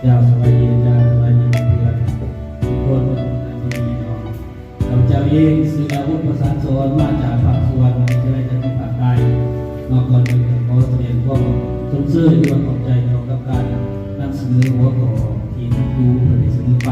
ເຈົ້າ ສະບາຍດີອາຈານ ສະບາຍດີເພື່ອນທຸກຄົນ. ທີ່ນີ້ເນາະ ຂ້າພະເຈົ້າເອງຊື່ ດາວວົດ ປະສານສອນ ມາຈາກພາກສ່ວນວິທະຍາໄລຈັນທະນິພາກໃຕ້ເນາະ. ກ່ອນອື່ນກໍຂໍສະແດງຄວາມຊົມເຊີຍ ຫຼືວ່າຂອບໃຈກ່ຽວກັບການນຳສະເໜີຫົວຂໍ້ທີ່ທ່ານຄູເພິ່ນໄດ້ສະເໜີໄປ